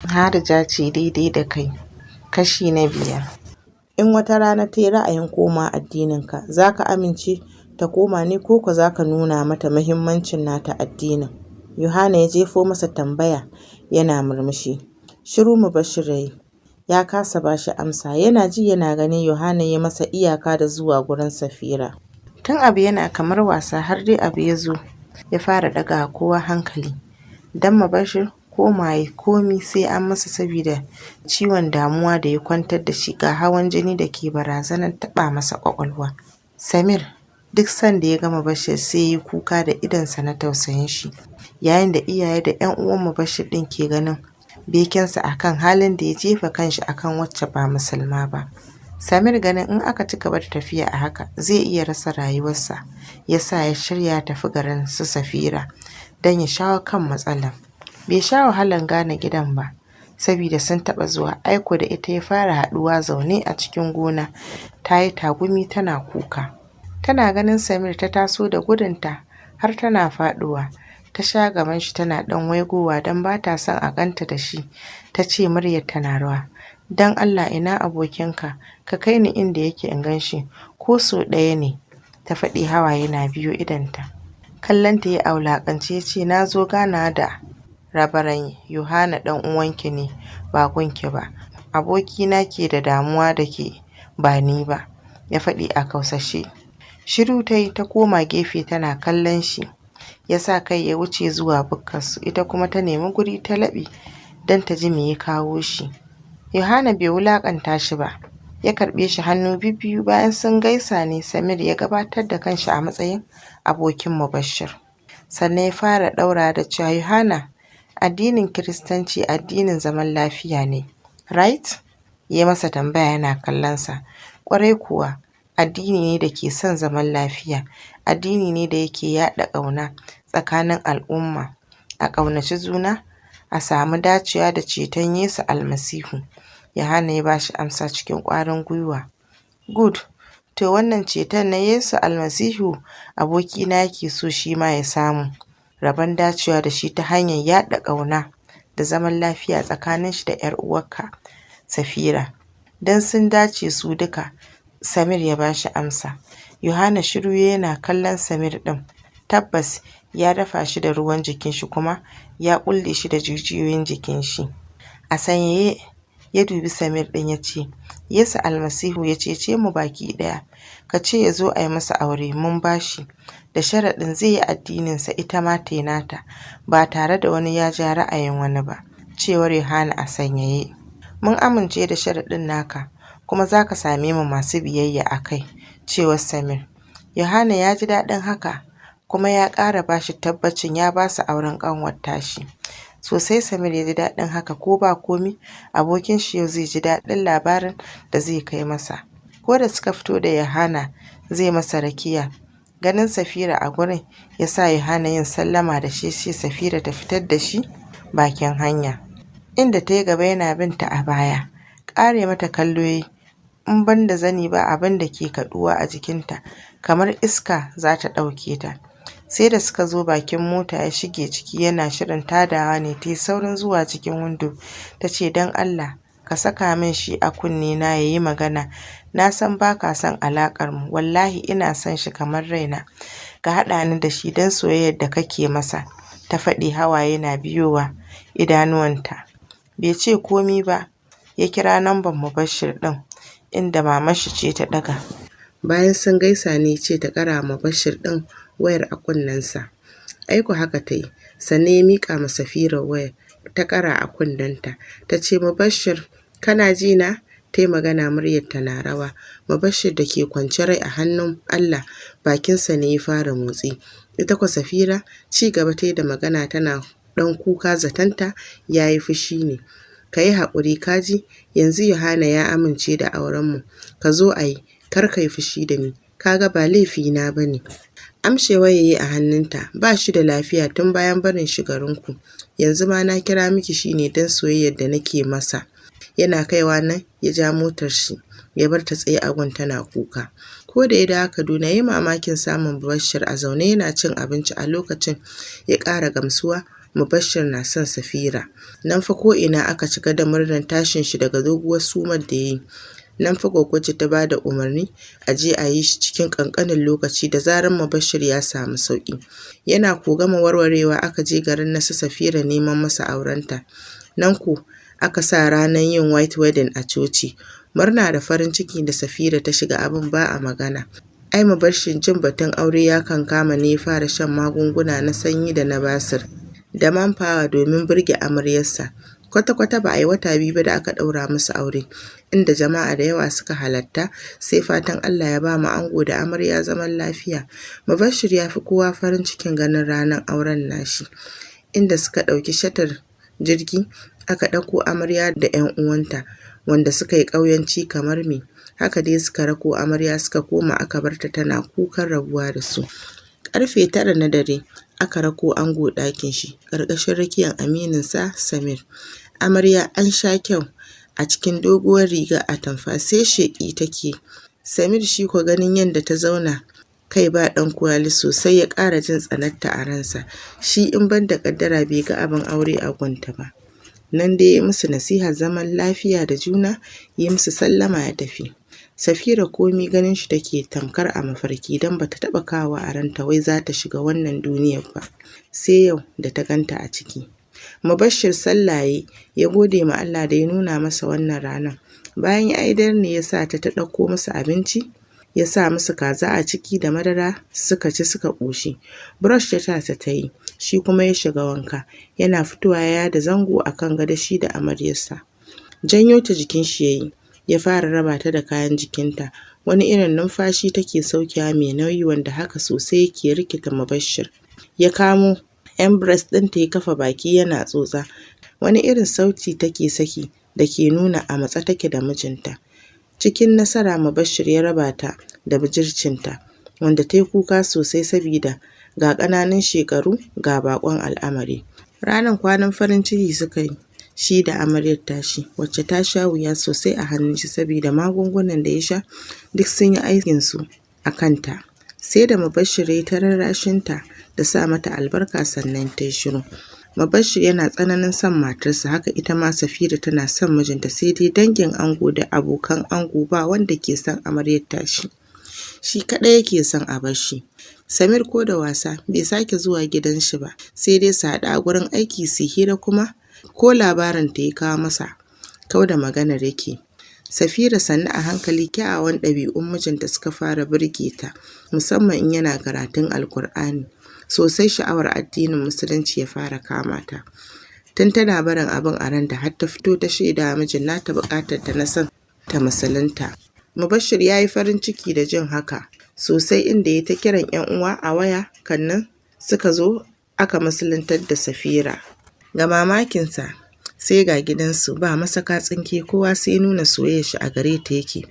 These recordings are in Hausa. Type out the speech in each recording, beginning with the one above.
Harija ce daidai da kai. Kashi na 5. In wata rana ta yi ra'ayin komawa addininka, za ka amince ta koma ne ko ko za ka nuna mata muhimmancin nata addinin? Yohana ya jefo masa tambaya yana murmushi. Shiru Mubashir ya yi, ya kasa ba shi amsa. Yana ji yana gani Yohana ya masa iyaka da zuwa gurin Safira. Tun abu yana kamar wasa har dai abu ya zo ya fara ɗaga kowa hankali. Don Mubashir komawa ya komi sai an masa sabida ciwon damuwa da ya kwantar da shi ga hawan jini da ke barazanar taɓa masa ƙwaƙwalwa. Samir duk sanda ya ga Mubashir sai ya yi kuka da idonsa na tausayin shi, yayin da iyaye da ‘yan uwan Mubashir ɗin ke ganin bekensa akan halin da ya jefa kanshi akan wacce ba musulma ba. Samir ganin in aka ci gaba da tafiya a haka zai iya rasa rayuwarsa, ya sa ya shirya ya tafi garin su Safira don ya shawo kan matsalar. Bai sha wahalar gane gidan ba sabida sun taɓa zuwa, ai ko da ita ya fara haɗuwa zaune a cikin gona ta yi tagumi tana kuka. Tana ganin Samir ta taso da gudunta har tana faɗuwa. Ta sha gaban shi tana ɗan waigowa don ba ta son a ganta da shi. Ta ce muryar tana rawa, "Don Allah ina abokinka, ka kai ni inda yake in gan shi, ko sau ɗaya ne." Ta faɗi hawaye na biyo idonta. Kallonta ya a wulaƙance ya ce, "Na zo ganawa da Rabaran Yohana ɗan uwanki ne ba gunki ba. Abokina ke da damuwa da ke ba ni ba." Ya faɗi a kausashe. Shiru ta yi ta koma gefe tana kallon shi. Ya sa kai ya wuce zuwa bukkarsu, ita kuma ta nemi guri ta laɓe don ta ji me ya kawo shi. Yohana bai wulaƙanta shi ba, ya karɓe shi hannu bibbiyu. Bayan sun gaisa ne Samir ya gabatar da kanshi a matsayin abokin Mubashir. Sannan ya fara ɗaurawa da cewa, "Yohana, addinin Kiristanci addinin zaman lafiya ne, right?" Ya masa tambaya yana kallonsa. "Ƙwarai kuwa, addini ne da ke son zaman lafiya, addini ne da yake yaɗa ƙauna tsakanin al'umma, a ƙaunaci juna, a samu dacewa da ceton Yesu Almasihu." Yohana ya ba shi amsa cikin ƙwarin gwiwa. "Good, to wannan ceton na Yesu Almasihu abokina yake so shi ma ya samu rabon dacewa da shi ta hanyar yaɗa ƙauna da zaman lafiya tsakanin shi da ‘yar uwarka Safira. Don sun dace su duka." Samir ya ba shi amsa. Yohana shiru yana kallon Samir ɗin. Tabbas ya dafa shi da ruwan jikin shi kuma ya ƙulle shi da jijiyoyin jikin shi. A sanyaye ya dubi Samir ɗin ya ce, "Yesu Almasihu ya cece mu baki ɗaya. Ka ce ya zo a yi masa aure mun ba shi. Da sharaɗin zai yi addininsa ita ma ta yi nata ba tare da wani ya ja ra'ayin wani ba." Cewar Yohana a sanyaye. "Mun amince da sharaɗin naka kuma za ka same mu masu biyayya a kai." Cewar Samir. Yohana ya ji daɗin haka kuma ya ƙara ba shi tabbacin ya ba su auren ƙanwar tashi. Sosai Samir ya ji daɗin haka, ko ba komi abokin shi yau zai ji daɗin labarin da zai kai masa. Ko da suka fito da Yohana zai masa rakiya, ganin Safira a gurin ya sa Yohana yin sallama da shi sai Safira ta fitar da shi bakin hanya. Inda ta yi gaba yana bin ta a baya. Ƙare mata kallo ya yi, in ban da zani ba abin da ke kaɗuwa a jikinta kamar iska za ta ɗauke ta. Sai da suka zo bakin mota ya shige ciki yana shirin tadawa ne ta yi saurin zuwa cikin windo ta ce, "Don Allah ka saka min shi a kunne na ya yi magana. Na san ba ka son alaƙar mu, wallahi ina son shi kamar raina. Ka haɗa ni da shi don soyayyar da kake masa." Ta faɗi hawaye na biyowa idanuwanta. Bai ce komi ba, ya kira namban Mubashir ɗin inda mamashi ce ta ɗaga. Bayan sun gaisa ne ya ce ta ƙara Mubashir ɗin wayar a kunnensa. Ai ko haka ta yi, sannan ya miƙa ma Safira wayar ta ƙara a kunnenta. Ta ce, "Mubashir, kana ji na?" Ta yi magana muryarta na rawa. Mubashir da ke kwance rai a hannun Allah bakinsa ne ya fara motsi. Ita kwa Safira ci gaba ta yi da magana tana ɗan kuka, zatonta ya yi fushi ne. "Ka yi haƙuri ka ji, yanzu Yohana ya amince da aurenmu, ka zo a yi, kar ka yi fushi da ni, ka ga ba laifina ba ne." Amshe wayar ya yi a hannunta, "Ba shi da lafiya tun bayan barin shi garinku, yanzu ma na kira miki shi ne don soyayyar da nake masa." Yana kaiwa nan ya ja motar shi ya bar ta tsaye a gun tana kuka. Ko da ya dawo Kaduna ya yi mamakin samun Mubashir a zaune yana cin abinci. A lokacin ya ƙara gamsuwa Mubashir na son Safira. Nan fa ko'ina aka cika da murnar tashin shi daga doguwar sumar da ya yi. Nan fa Gwaggwaje ta ba da umarni a je a yi shi cikin ƙanƙanin lokaci da zarar Mubashir ya samu sauƙi. Yana ko gama warwarewa aka je garin na su Safira neman masa aurenta. Nan ko aka sa ranar yin white wedding a coci. Murna da farin ciki da Safira ta shiga abin ba a magana. Ai Mubashir jin batun aure ya kankama ne ya fara shan magunguna na sanyi da na basir da manpower domin burge amaryarsa. Kwata-kwata ba a yi wata 2 ba da aka ɗaura musu aure, inda jama'a da yawa suka halatta, sai fatan Allah ya ba mu ango da amarya zaman lafiya. Mubashir ya fi kowa farin cikin ganin ranar auren nashi, inda suka ɗauki shatar jirgi aka ɗauko amarya da 'yan uwanta wanda suka yi ƙauyanci kamar me. Haka dai suka rako amarya suka koma aka bar ta tana kukan rabuwa da su. Ƙarfe 9 na dare aka rako ango ɗakin shi ƙarƙashin rakiyar amininsa Samir. Amarya an sha kyau a cikin doguwar riga atamfa sai sheƙi take. Samir shi ko ganin yadda ta zauna kai ba ɗan kwali sosai ya ƙara jin tsanarta a ransa. Shi in ban da ƙaddara bai ga abin aure a gunta ba. Nan dai ya musu nasihar zaman lafiya da juna, ya musu sallama ya tafi. Safira komi ganin shi take tamkar a mafarki don bata taɓa kawowa a ranta wai za ta shiga wannan duniyar ba. Sai yau da ta ganta a ciki. Mubashir sallah ya gode ma Allah da ya nuna masa wannan ranar. Bayan ya idar ne ya sa ta ɗauko musu abinci, ya sa musu kaza a ciki da madara suka ci suka ƙoshi. Brush ya sa ta yi, shi kuma ya shiga wanka. Yana fitowa ya yada zango a kan gado shi da amaryarsa. Janyo ta jikin shi ya yi, ya fara raba ta da kayan jikinta. Wani irin numfashi take saukewa mai nauyi wanda haka sosai yake rikita Mubashir. Ya kamo embrace ɗinta ya kafa baki yana tsotsa. Wani irin sauti take saki da ke nuna a matse take da mijinta. Cikin nasara Mubashir ya raba ta da budurcinta, wanda ta yi kuka sosai sabida ga ƙananan shekaru ga baƙon al'amari. Ranar kwanan farin ciki suka yi shi da amaryar tashi, wacce ta sha wuya sosai a hannun shi sabida magungunan da ya sha duk sun yi aikinsu a kanta. Sai da Mubashir ya yi ta rarrashinta da sa mata albarka sannan ta yi shiru. Mubashir yana tsananin son matarsa, haka ita ma Safira tana son mijinta, sai dai dangin ango da abokan ango ba wanda ke son amaryar tashi. Shi kaɗai yake son a bar shi. Samir ko da wasa bai sake zuwa gidan shi ba, sai dai su haɗu a gurin aiki su hira kuma ko labarin ta ya kawo masa kau da maganar yake. Safira sannu a hankali kyawawan ɗabi'un mijinta suka fara burge ta, musamman in yana karatun Alkur'ani. Sosai sha'awar addinin Musulunci ya fara kama ta. Tun tana barin abin a ranta har ta fito ta shaida wa mijin nata buƙatar ta na son ta musulunta. Mubashir ya yi farin ciki da jin haka sosai, inda ya ta kiran 'yan uwa a waya kannan suka zo aka musuluntar da Safira. Ga mamakinsa sai ga gidansu ba masaka tsinke, kowa sai nuna soyayyar shi a gare ta yake.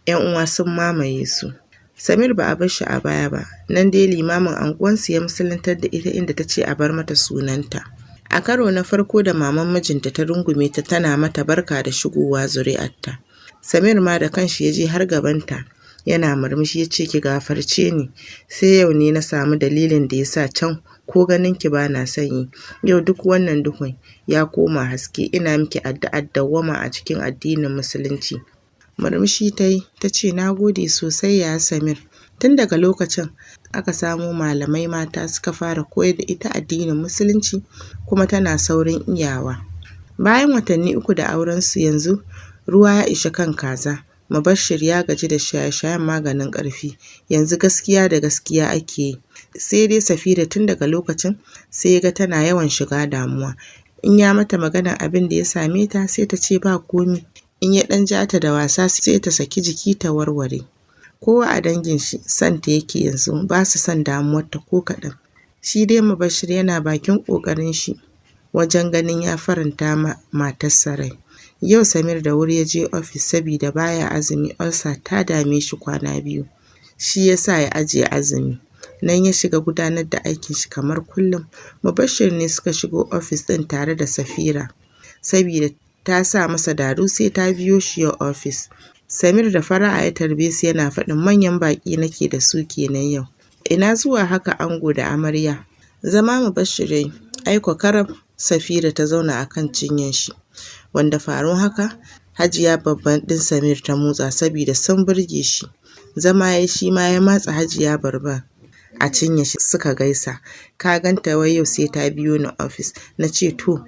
'Yan uwa sun mamaye su. Samir ba a bar shi a baya ba, nan dai limamin anguwansu ya musuluntar da ita inda ta ce a bar mata sunanta. A karo na farko da maman mijinta ta rungume ta tana mata barka da shigowa zuri'arta. Samir ma da kanshi ya je har gabanta yana murmushi ya ce ki gafarce ni, sai yau ne na samu dalilin da ya sa can ko ganin ki ba na son yi. Yau duk wannan duhun ya koma haske, ina miki addu'ar dawwama a cikin addinin Musulunci. Murmushi ta yi ta ce na gode sosai ya Samir. Tun daga lokacin aka samo malamai mata suka fara koyar da ita addinin Musulunci kuma tana saurin iyawa. Bayan watanni 3 da aurensu yanzu ruwa ya ishi kan kaza. Mubashir ya gaji da shaye-shayen maganin ƙarfi, yanzu gaskiya da gaskiya ake yi. Sai dai Safira tun daga lokacin sai ya ga tana yawan shiga damuwa. In ya mata maganar abin da ya same ta sai ta ce ba komi. In ya ɗan ja ta da wasa sai ta saki jiki ta warware. Kowa a dangin shi son ta yake yanzu, ba su son damuwarta ko kaɗan. Shi dai Mubashir yana bakin ƙoƙarin shi wajen ganin ya faranta ma matarsa rai. Yau Samir da wuri ya je ofis sabida baya azumi, ulcer ta dame shi kwana 2. Shi ya sa ya ajiye azumi. Nan ya shiga gudanar da aikin shi kamar kullum. Mubashir ne suka shigo ofis ɗin tare da Safira sabida ta sa masa daru sai ta biyo shi yau ofis. Samir da fara'a ya tarbe su yana faɗin manyan baƙi nake da su kenan yau. Ina zuwa haka ango da amarya. Zama Mubashir yayi Ai ko karab Safira ta zauna a kan cinyan shi. Wanda faruwar haka, Hajiya Babban ɗin Samir ta motsa sabida sun burge shi. Zama ya shi ma ya matsa Hajiya Barban a cinye shi suka gaisa. Ka ganta wai yau sai ta biyo ni ofis. Na ce to.